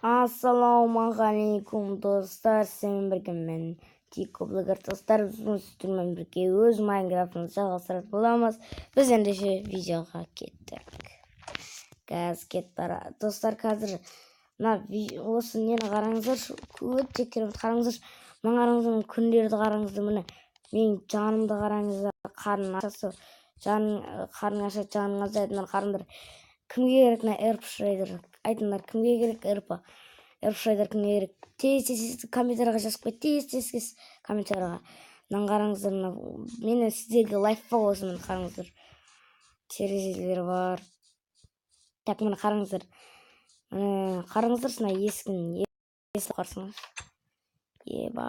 Ассалаумағалейкум, достар! Сіздермен бірге мен, Тико Блогер. Достар, біз сіздермен бірге өз Майнкрафтымызды жалғастыратын боламыз. Біз ендеше видеоға кеттік. Қазір кетіп бара. Достар, қазір мына осы нені қараңыздаршы, өте керемет, қараңыздаршы. Мына қараңыздар, күндерді қараңыздар, міне менің жанымды қараңыздар, қарның ашасы, жан, қарның ашады, жаның азаяды. Мына қараңдар, кімге керек мына эрп шрайдер? Айтыңдар, кімге керек эрп? Эрп шрайдер кімге керек? Тез, тез, тез комментарийға жазып қой, тез, тез, тез комментарийға. Мынаны қараңыздар, мына мені сіздерге лайфхак осы, міне қараңыздар, терезелер бар. Так, міне қараңыздар, міне қараңыздаршы, мына есігін, есік қарасаңыз, еба,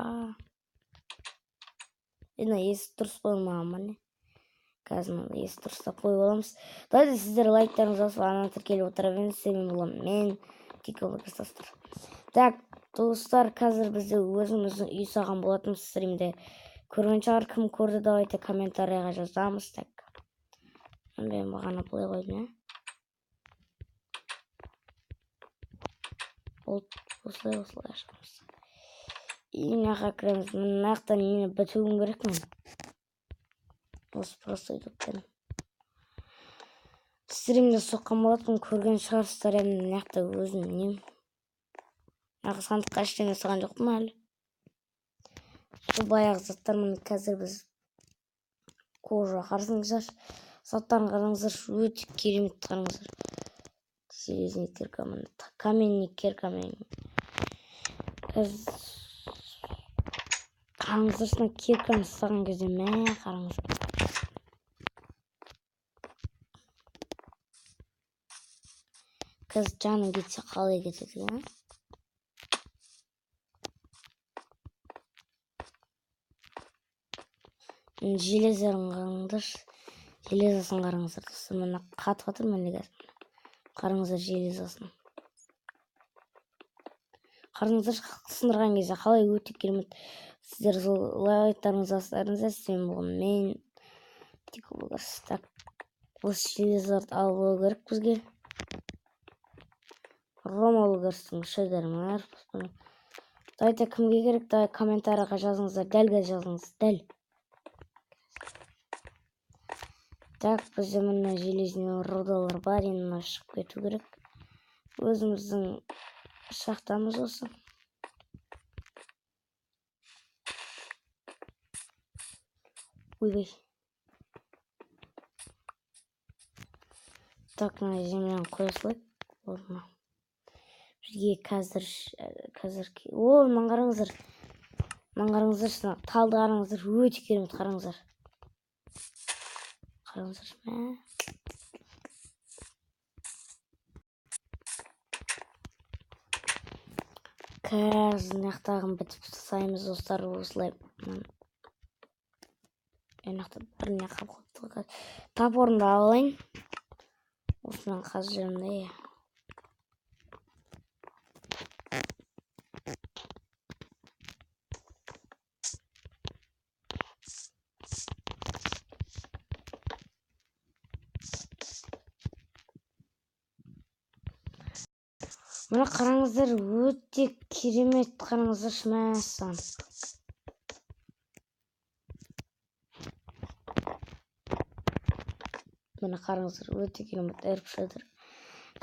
мына есік дұрыс қойылмаған. Міне, қазір мына есік дұрыстап қойып аламыз. Давайте сіздер лайктарыңызды басып, ана тіркеліп отыра беріңіз. Сіздермен боламын мен, Тико Блогер, достар. Так, достар, қазір бізде өзіміздің үй салған болатынбыз. Стримде көрген шығар, кім көрді, давайте комментарийға жазамыз. Так, мен бағана былай қойдым, иә, болды, осылай, осылай ашамыз и мына жаққа кіреміз. Мына жақта нені бітуім керек мен? Осы простой доппен стримде соққан болатынмын, көрген шығарсыздар. Енді мына жақта өзім нем, мына сандыққа ештеңе салған жоқпын әлі, сол баяғы заттар. Міне, қазір біз кожа, қарасаңыздаршы, заттарын қараңыздаршы, өте керемет, қараңыздар. Железный кирка, міне, каменный кирка мен. Қазір қараңыздаршы, мына кирканы ұстаған кезде, мә, қараңыздар. Қазір жаның кетсе, қалай кетеді екен? Железарын қараңдаршы, железасын қараңыздар, достар. Мына қатып жатыр, міне, қазір қараңыздар, железасын қараңыздаршы, сындырған кезде қалай өте керемет. Сіздер сол лайктарыңызды бассаңыздар. Сіздермен болған мен, Тико. Так, осы железаларды алып алу керек бізге. Рома Блогерстің шедермі. Давайте, кімге керек, давай комментарийға жазыңыздар, дәл қазір жазыңыз, дәл. Так, бізде міне железный рудалар бар, енді мына шығып кету керек. Өзіміздің шахтамыз осы. Ойбай. Так, мына земляны қоя салайық орнына. Бізге қазір, қазір, о, мынаны қараңыздар, мынаны қараңыздаршы, мына талды қараңыздар, өте керемет, қараңыздар, қараңыздар, мә. Қазір мына жақтағын бітіп тастаймыз, достар, осылай. Мына жақта бір не қалып қалыпты. Топорымды алып алайын, осымен қазып жүремін да, иә. Мына қараңыздар, өте керемет, қараңыздаршы, мәссаған. Міне, қараңыздар, өте керемет эрп шредер.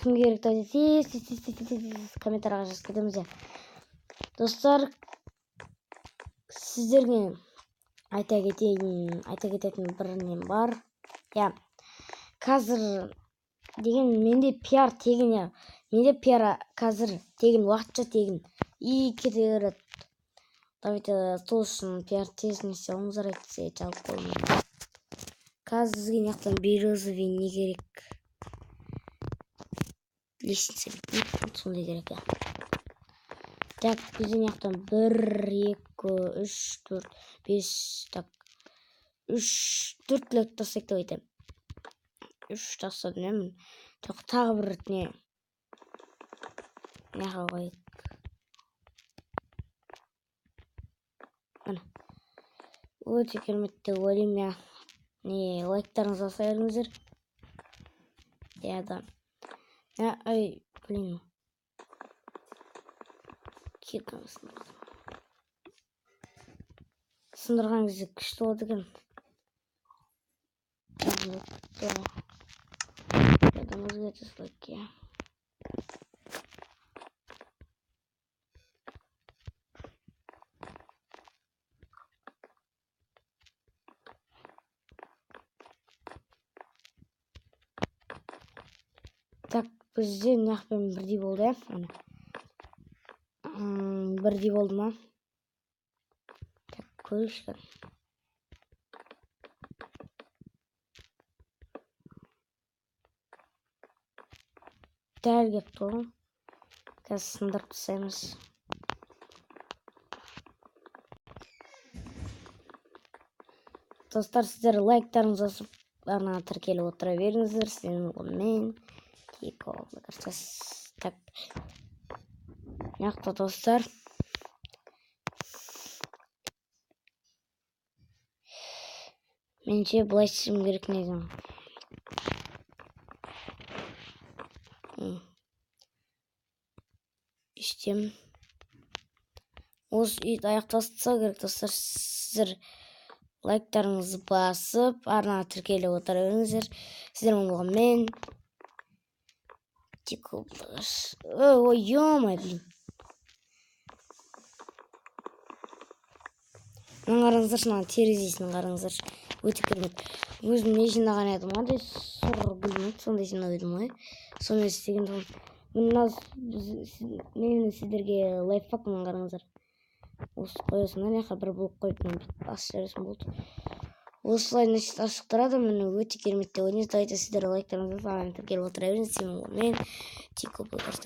Кімге керек, давайте тез, тез, тез, тез, тез, тез комментарийға жазып кетеміз, иә. Достар, сіздерге айта кетейін, айта кететін бір нем бар, иә. Қазір деген менде пиар тегін, иә, менде пиар қазір тегін, уақытша тегін и кете береді. Давайте сол үшін пиар тез не істей алыңыздар, әйтпесе жабып қоюым. Қазір бізге мына жақтан березовый не керек, лестница сондай керек, иә. Так, бізде мына жақтан бір, екі, үш, төрт, бес, так, үш, төрт блок тастайық деп айтамын. Үш тастадым, иә, міне. Жоқ, тағы бір не, мына жаққа қояйық, міне, өте керемет деп ойлаймын, иә. Не, лайктарыңызды баса беріңіздер, иә, да. Ай, блин. Кирканы сындырдым. Сындырған кезде күшті болады екен. Адам өзгерте салайық, иә. Так, бізде мына жақпен бірдей болды, иә? Ана. Бірдей болды ма? Так, көрейікші. Дәл келіп тұр ғой. Қазір сындырып тастаймыз. Достар, сіздер лайктарыңызды басып, арнаға тіркеліп отыра беріңіздер. Сіздермен мен Тико. Так, мына жақта, достар, менше былай істеуім керек негізі. Үстем. Осы үйді аяқтастырса керек, достар. Сіздер лайктарыңызды басып, арнаға тіркеліп отыра беріңіздер. Сіздермен болған мен Тико. Ой, ё-моё, блин. Мына қараңыздаршы, мына терезесін қараңыздаршы. Өте керемет. Өзім не жинаған едім, қандай сұр гүл ме еді, сондай жинап едім ғой. Сонымен істеген тұғын. Мына мен сіздерге лайфхак, мына қараңыздар. Осы қоясың да, мына жаққа бір блок қойып, мына бүйтіп басып жібересің, болды. Осылай, значит, ашық тұрады. Міне, өте керемет деп ойлаймын. Давайте сіздер лайктарыңызды басып, арнаға тіркеліп отыра беріңіз. Сенің мен Тико Блогерс.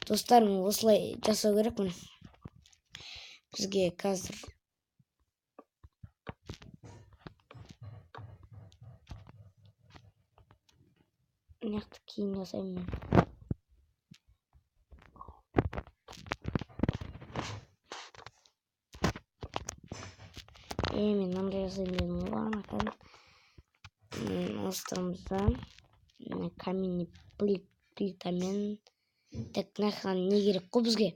Достар, мен осылай жасау керек міне. Бізге қазір мына жақты кейін жасаймын мен. Мен мынандай жасайын дедім ғой бағана. Кәдімгі. Ауыстырамыз да. Мына каменный плитамен. Так, мына жаққа не керек қой бізге?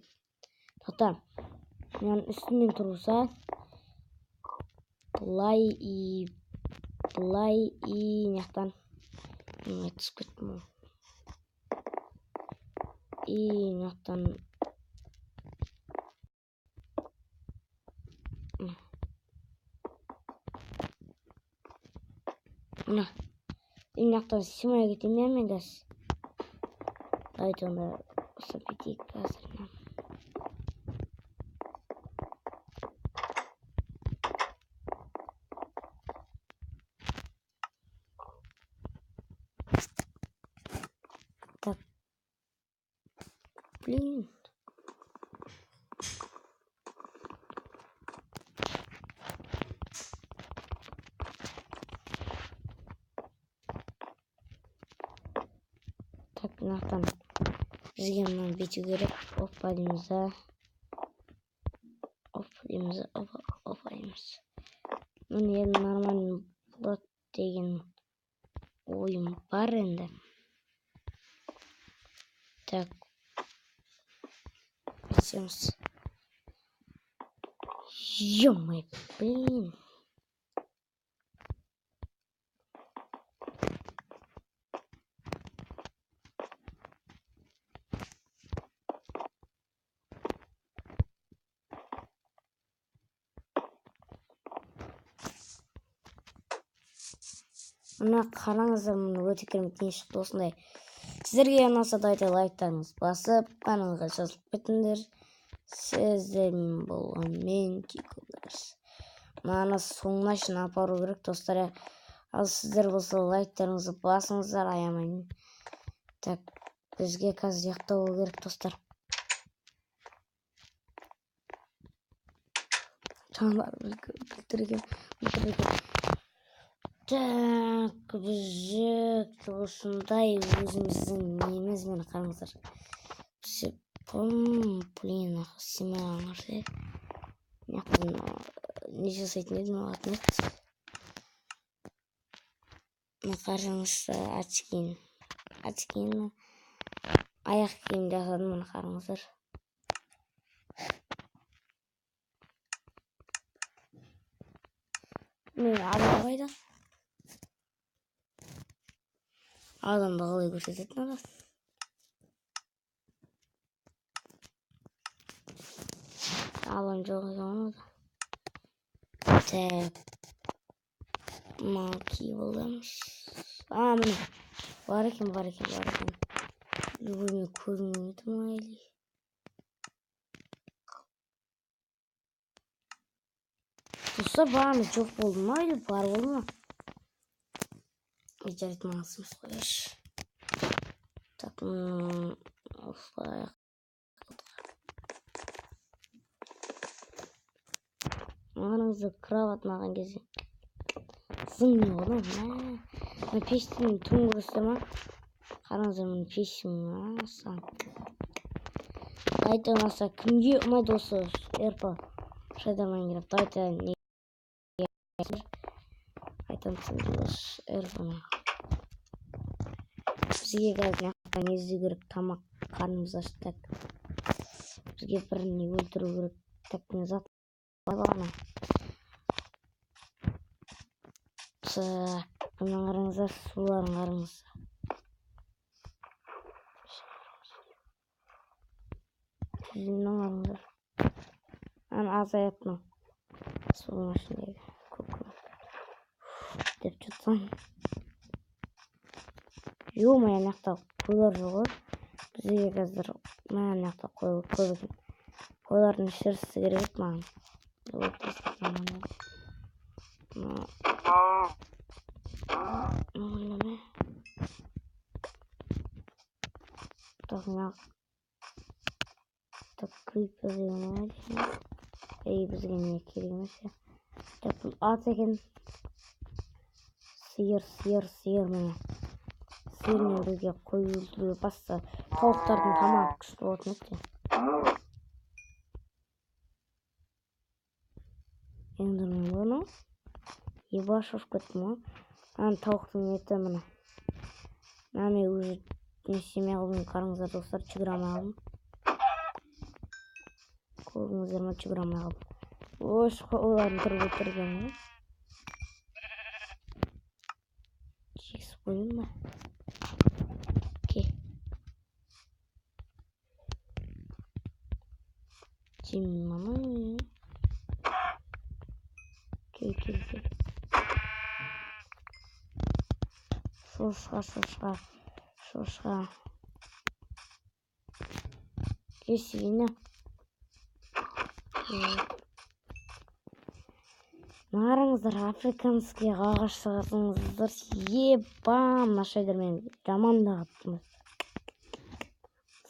Тоқта. Мынаның үстімен тұрса, былай и былай и мына жақтан. Мына түсіп кеттім ғой. И мына жақтан. Мына. И мына жақтан сыймай кетемін иә мен қазір. Давайте онда ұстап кетейік қазір. Так. Блин. Так, мына жақтан бізге мынаны бүйту керек. Опа дейміз да. Опа дейміз да. Опа, опа дейміз. Міне, енді нормально болады деген ойым бар енді. Так. Бүйтеміз. Ё-моё, блин. Мына қараңыздар, міне өте керемет не шықты осындай. Сіздерге ұнаса, давайте лайктарыңызды басып, каналға жазылып кетіңдер. Сіздермен болған мен Тико Блогерс. Мынаны соңына шейін апару керек, достар. Ал сіздер болса лайктарыңызды басыңыздар, аямай. Так, бізге қазір ұйықтау керек, достар. Жанар бүлдірген, бүлдірген. Так, бізде осындай өзіміздің неміз, міне қараңыздар. Бізде, блин, сыймай қалған нәрсе. Мына жақтан не жасайтын едім, атын еді. Мына қараңызшы, очкин. Очкин. Аяқ киім жасадым, міне қараңыздар. Мен адам қайда? Адамды қалай көрсететін адам? Адам жоқ екен ғой. Так. Мынау киіп аламыз. А, міне. Бар екен, бар екен, бар екен. Любой көзім көрмейді ма или? Достар, бағана жоқ болды ма или бар болды ма? Жарайды, маған сымыз қояйыншы. Так, осылай. Мынаңызды кровать маған кезде. Зың не болды ма? Мына пештің түн көрсетті ма? Қараңыздар, мына пештің асан. Давайте ұнаса, кімге ұнайды осы РП Шайдар Майнкрафт? Давайте не айтамын осы РП-ны. Бізге қазір мына жақтан не іздеу керек? Тамақ, қарнымыз аш. Так, бізге бір не өлтіру керек. Так, не зат бағана. Так, мына қараңыздар, суларын қараңыз. Мына қараңыздар. Ана азаяды мынау. Судың ішіндегі көк деп жатсаң. Ё-моё, ана жақта қойлар жоқ ғой. Бізге қазір мына жақта қой көп екен. Қойлардың шерсті керек еді маған. Так, мына так, крипер деген не? Ей, бізге не керек емес. Так, бұл ат екен. Сиыр, сиыр, сиыр міне. Сиырмен бірге қой өлтіруге баста тауықтардың тамағы күшті болатын еді. Эндермен ба мынау? Еба, шошып кеттім ғой. Ана тауықтың еті міне. Мына мен уже не істемей қалдым, қараңыздар достар, жүгіре алмай қалдым. Көрдіңіздер ма, жүгіре алмай қалдым. Ой, олардың түрі өлтірген ғой. Жегізіп қояйын ба? Окей. Жеймін ана. Кел, кел, кел. Шошқа, шошқа, шошқа. Кел, свинья. Қараңыздар, африканский ағаш шығарсаңыздар, еба, мына шайдармен жамандағыппын.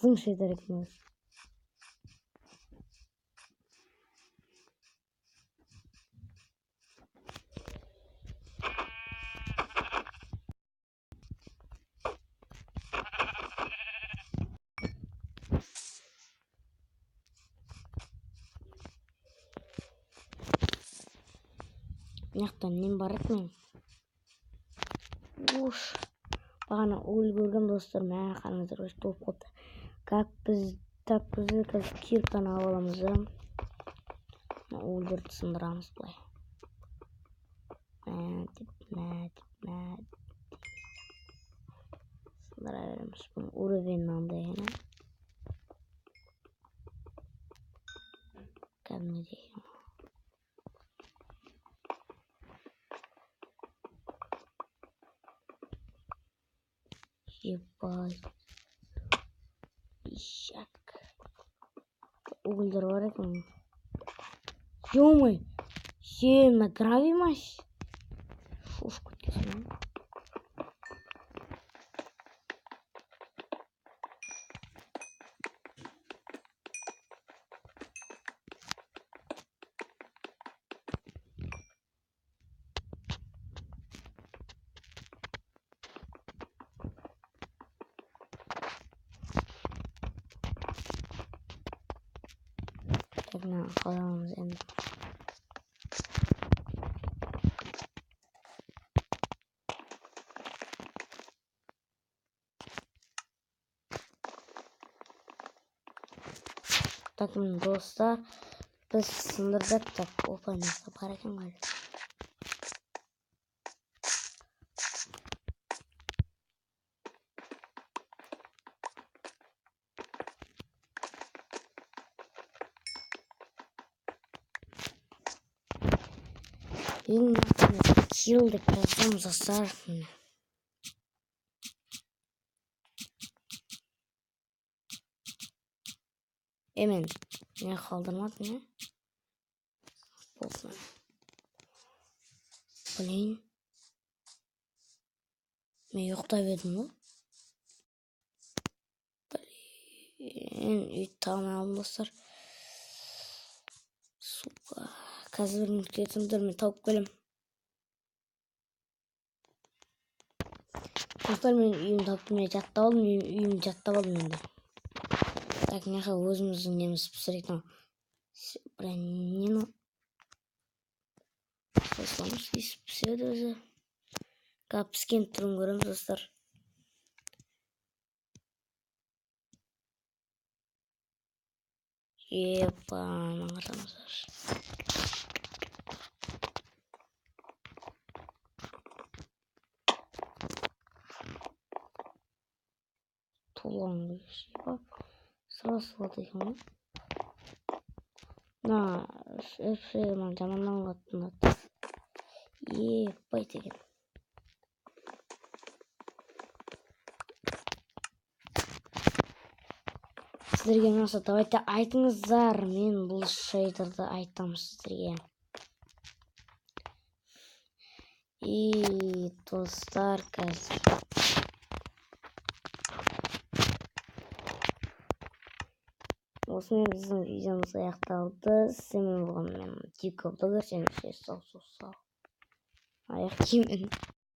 Зың шайдар екен өзі. Мына жақта нем бар еді менің? Уш, бағана өл көргем достар, мә, қараңыздар, өстіп толып қалыпты. Как біз, так біз қазір кирканы алып аламыз да. Мына өлдерді сындырамыз былай. Мә деп, мә деп, мә деп. Сындыра береміз. Бұның уровень мынандай екен, ә? Кәдімгідей. Ебать. Ишак. Угольдер бар екен. Ё-моё. Сен мына гравий мась. Шошып кеткенсің ғой. Так, мына қаламыз енді. Так, міне достар, біз сындырдық. Так, опа, мына жақта бар екен ғой. Енді килл деп жазамыз, достар. Міне. Е, мен не қалдырмадым, не? Болсын. Блин. Мен ұйықтап едім ғой. Блин, үй таба алдым, достар. Сука. Қазір бір минут кетіңдер, мен тауып келем. Достар, мен үйімді таптым, мен жаттап алдым, мен үйімді жаттап алдым енді. Так, мына жаққа өзіміздің неміз пісірейік. Мынау. Бля, нені қосыламыз, өйстіп піседі өзі. Қазір піскен түрін көреміз, достар. Епа, мына қараңыздар. Туған епа. Сразу салады екен ғой. Мына F мына жаманнан қатты ұнады. Епбайт екен. Сіздерге ұнаса, давайте айтыңыздар, мен бұл шейдерді айтамын сіздерге. И достар, қазір осымен біздің видеомыз аяқталды. Сіздермен болған мен Дико Блогер. Сау, сау, сау. Аяқ киімін.